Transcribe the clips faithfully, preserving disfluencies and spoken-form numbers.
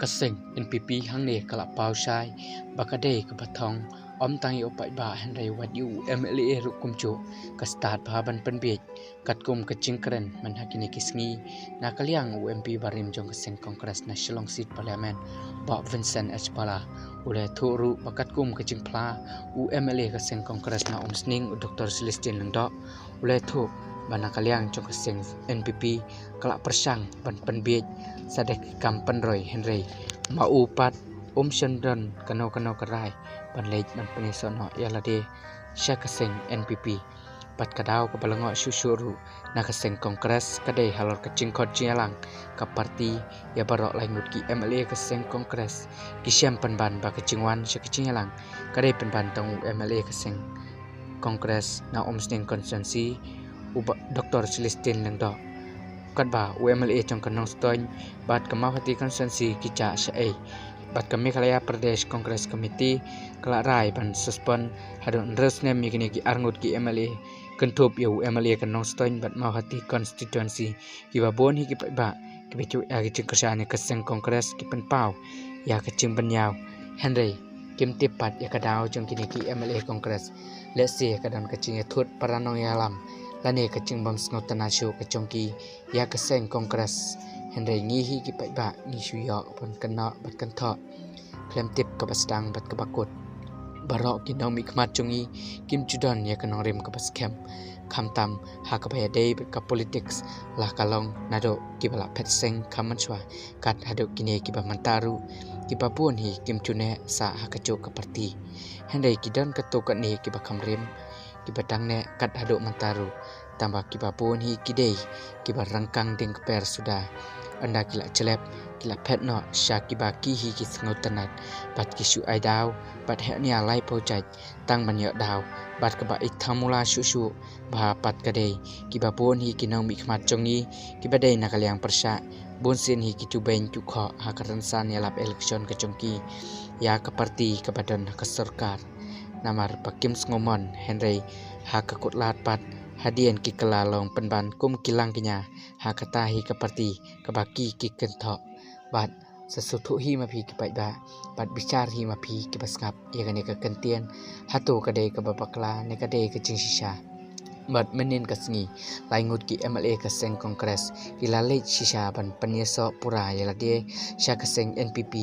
Seng NPP hangne ka la paw shai ba ka dei kaba thong ym tang ïa u paidbah hynrei wat ïa u MLA ruh kumjuh, ka stad bha ban pynbiej katkum ka jingkren mynha kine ki sngi na ka liang u MP barim jong ka seng Congress na Shillong Seat Parliament, Bah Vincent H Pala. U la ïathuh ruh ba katkum ka jingphla u MLA ka seng Congress na Umsning, u Dr Celestine Lyngdoh, u la ïathuh ba na ka liang jong ka seng NPP ka la pyrshang ban pynbiej sa da ki kam pynroi hynrei ma u pat um shym don kano kano ka rai ban leit ban pynïasoh noh ïa lade sha ka seng NPP. Bad ka daw kaba lyngngoh shuh shuh ruh na ka seng Congress ka dei halor ka jingkhot jingïalang ka party ïa baroh lai ngut ki MLA ka seng Congress. Ki shem pynban ba ka jingwan sha ka jingïalang ka dei pynban tang u MLA ka seng Congress na Umsning constituency, u Bah Dr Celestine Lyngdoh. Katba u MLA jong ka Nongstoiñ bad ka Mawhati constituency ki jah sha ei, bad ka Meghalaya Pradesh Congress Committee ka la rai ban suspend haduh hynriew snem ïa kine ki arngut ki MLA, kynthup ïa u MLA ka Nongstoiñ bad Mawhati constituency. Kiba bun hi ki paidbah kiba ïathuh ïa ka jingkyrshan ïa ka seng Congress ki pynpaw ïa ka jingbynñiaw, hynrei kim tip pat ïa ka daw jong kine ki MLA Congress. Lehse ka don ka jingïathut para nongïalam lane ka jingbym sngewtynnat shuh ka jong ki ïa ka seng Congress, hynrei ngi hi ki paidbah ngi shu ïoh ban kynnoh bad kynthoh khlem tip kaba sdang bad kaba kut. Baroh ki nongmihkhmat jong ngi kim ju don ïa ka nongrim kaba skhem, khamtam ha kaba ïadei bad ka politics, la ka long naduh kiba la phet seng khaman shwa kat haduh kine kiba mynta ruh. Kiba bun hi kim ju neh sah ha kajuh ka party, hynrei ki don katto katne kiba kham rim, kiba dang neh kat haduh mynta ruh. Tangba kiba bun hi ki dei kiba ryngkang dieng kper suda. Ynda ki la jlep ki la phet noh sha kiba ki hi ki sngewtynnat bad ki shu ai daw bad heh nia laiphew jait tang ban ïoh daw. Bad kaba i thamula shuh shuh bha pat ka dei kiba bun hi ki nongmihkhmat jong ngi kiba dei na ka liang pyrshah, bun sien hi ki ju beiñ ju khoh ha ka rynsan ïalap election ka jong ki ïa ka party kaba don ha ka sorkar. Namar ba kim sngewmon hynrei ha ka kut lad pat hadien ki kylla long pynban kum ki lang kñia ha kata hi ka party kaba ki ki kynthoh. Bad sa sngewthuh hi ma phi ki paidbah bad bishar hi ma phi kiba sngap ïa kane ka kyntien, hato ka dei kaba bakla ne ka dei ka jingshisha. Bad mynnin ka sngi lai ngut ki MLA ka seng Congress ki la leit shisha ban pynïasoh pura ïa lade sha ka seng NPP.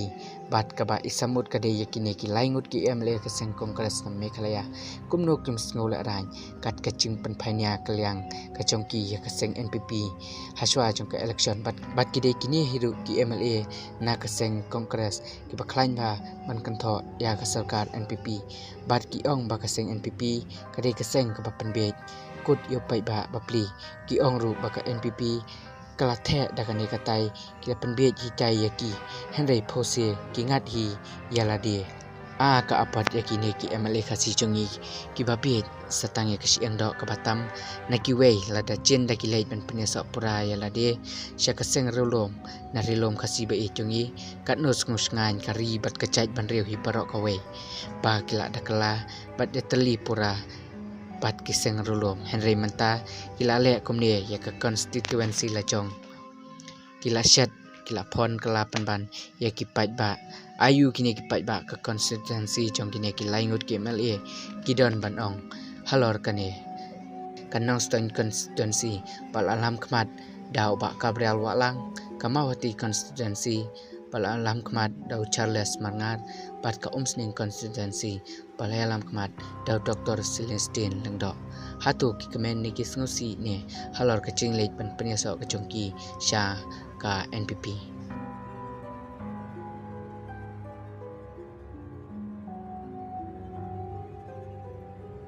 Bad kaba i samut ka dei ïa kine ki lai ngut ki MLA ka seng Congress na Meghalaya kumno kim sngew lehraiñ kat ka jingpynphai nia ka liang ka jong ki ïa ka seng NPP ha shwa jong ka election. Bad, bad ki dei kine hi ruh ki MLA na ka seng Congress kiba khlaiñ bha ban kynthoh ïa ka sorkar NPP. Bad ki ong ba ka seng NPP ka dei ka seng kaba pynbiej. Kut ïa u paidbah bapli, ki ong ruh ba ka NPP ka la theh da kane katai ki la pynbiej hikai ïa ki, hynrei phew sien ki ngat hi ïa lade. A ka apot ïa kine ki MLA Khasi jong ngi kiba biej sa tang ïa ka shyieng doh kaba tam na kiwei, lada jin da ki leit ban pynïasoh pura ïa lade sha ka seng riewlum na ri lum Khasi ba ïeit jong ngi, katno sngewshngaiñ ka ri bad ka jaitbynriew hi baroh kawei ba ki la da kylla bad da tylli pura bad ki seng riewlum. Hynrei mynta ki la leh kumne ïa ka constituency la jong. Ki la shet, ki la phon kylla pynban ïa ki paidbah. Aïu kine ki paidbah ka constituency jong kine ki lai ngut ki MLA ki don ban ong halor kane. Ka Nongstoiñ constituency ba la lam khmat da u Bah Gabriel Wahlang, ka Mawhati constituency ba la lam khmat da u Charles Marngar, bad ka Umsning constituency ba la ïalam khmat da u Dr Celestine Lyngdoh. Hato ki kmen ne ki sngewsih ne halor ka jingleit ban pynïasoh ka jong ki sha ka NPP?